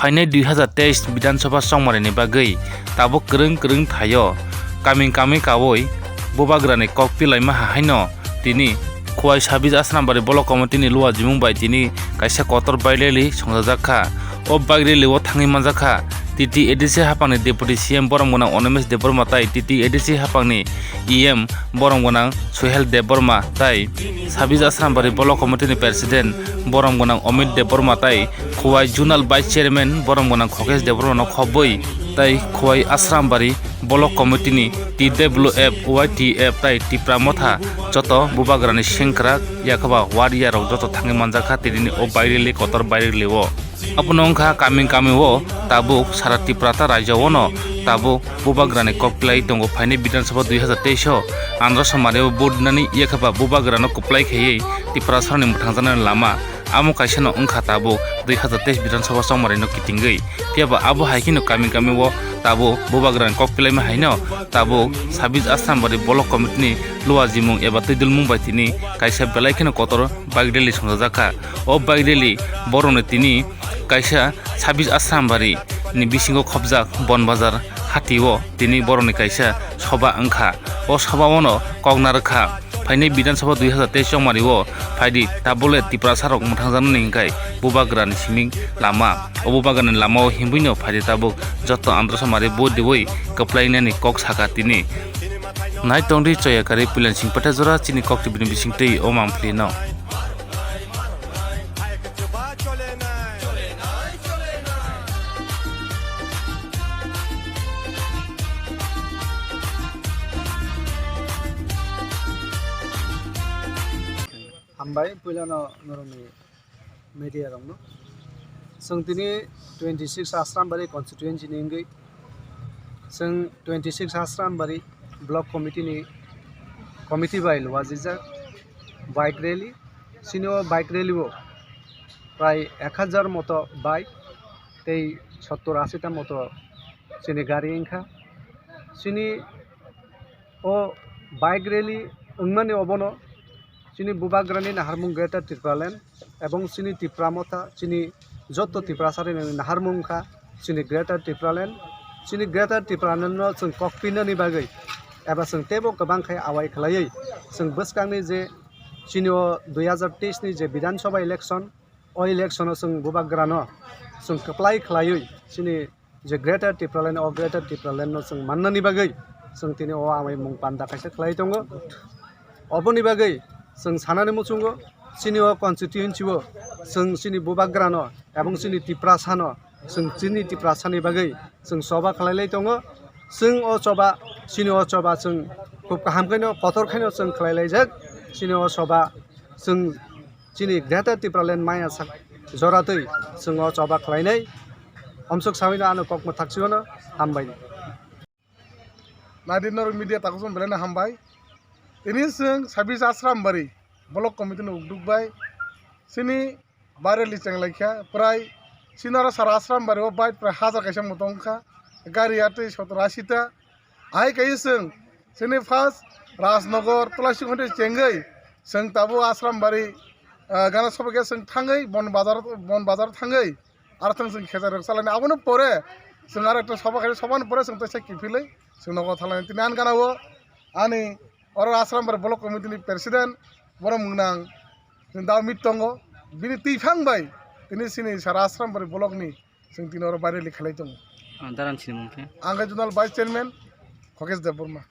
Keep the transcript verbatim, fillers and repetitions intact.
Phainai dui hazar teis Bidhan Sabha chongmarini bagwi tabuk kwrwng kwrwng thaio kaming kaming kaui bubagrani kok pilaima haino tini Khowai Sabis Asrambari Block Committee ni luajimung bai tini kaisa kotor bike rally songchajak kha. O bike rally o thangwi manjak kha T T A D C haphangni Deputy C M borom gwnang Animesh Debbarma tai T T A D C haphangni E M borom gwnang Suhel Debbarma tai Sabis Asrambari Block Committee ni President borom gwnang Amit Debbarma tai Khowai Zonal Vice Chairman borom gwnang Khokesh Debbarma no khobwi tai Khowai Asrambari Block Committee ni T W F, Y T F tai Tipra Motha joto bubagrani sengkrak yakhaba warrior rok joto thangwi manjak kha tini o bike rally kotor bike rally o. Abono wngkha kaming kaming o tabuk sara Tipra ta raijao no tabuk bubagrani kok pilai tongo phainai Bidhan Sabha dui hazar teis o Andhra Somari o vote nani yakhaba bubagrano kwplai khaiwi Tiprasarokni mwthangjaknani lama. Amo kaisa no wngkha tabuk dui hazar teis Bidhan Sabha chongmari no kitingwi. Phiyaba abo hai kheno kaming kaming o tabuk bubagrani kok pilaima haino tabuk Sabis Asrambari Block Committee ni luajimung eba twidulmung bai tini kaisa belai kheno kotor bike rally songchajak kha. O bike rally borokni tini kaisa Sabis Asrambari ni bisingo khobjak Bonbazar hati o tini borokni kaisa soba wngkha. O soba o no kok narwk kha phainai Bidhan Sabha dui hazar teis chongmari o phaidi tabole Tiprasa rok mwthangjaknani hwnkhe bubagrani siming lama. O bubagrani lama o himwi no phaidi tabuk joto Andhra Somari vote riwi kwplainani kok sakha tini. Nai tongdi choya kari puilan sing patha jora chini kok tibini bising twi o mangpili no. Hambai puilano norokni media rokno. Chwng tini twenty six Asrambari constituency ni wngwi chwng twenty six Asrambari block committee ni committee bai luajijak bike rally. Chini o bike rally o prai ek hajar moto bike tei sottor ashi ta moto chini gari wngkha. Chini o bike rally wngmani obono chini bubagrani naharmung Greater Tipraland ebong chini Tipra Motha, chini joto Tiprasarokni naharmung wngkha chini Greater Tipraland. Chini Greater Tipraland no chwng kok pinani bagwi eba chwng teibo kwbang khe awai khlaiwi chwng bwskangni je chini o dui hazar teis ni je Bidhan Sabha election, o election o chwng bubagrano chwng kwplai khlaiwi chini je Greater Tipraland, o Greater Tipraland no chwng mannani bagwi chwng tini o amai mung panda kaisa khlai tongo. Oboni bagwi chwng sanani muchungo chini o constituency o chwng chini bubagrano ebong chini Tiprasano chwng chini Tiprasani bagwi chwng choba khlai lai tongo. Chwng o choba, chini o choba chwng khub kaham khaino, kotor khaino chwng khlai laijak. Chini o choba chwng chini Greater Tipraland maya sak joratwi chwng o choba khlainai. Omsok sawino ano kok mwthak chwino hambai. Nadi norok media takusong belai no hambai. Tini chwng Sabis Asrambari Block Committee ni ukduk bai chini bike rally cheng lai kha, prai chini oro sara Asrambari o bike prai hajar kaisa moto wngkha, gari atwi sottor ashi ta. Hai kai chwng chini first Rajnagar Tulasingh hoite chengwi chwng tabuk Asrambari, ah, gana sobo khe chwng thangwi Bon Bazar, Bon Bazar thangwi aro thang chwng khecha rok chalani. Aboni pore chwng aro ekta soba khai, sobani pore chwng teisa kiphilwi chwng nogo thalani. Tini ani gana o ani oro Asrambari Block Committee ni President borom gwnang David tongo, bini twiphang bai tini chini sara Asrambari Block ni chwng tini oro bike rally khlai tongo. Ah, daran sinimung khe? Ang khe Zonal Vice Chairman Khokesh Debbarma.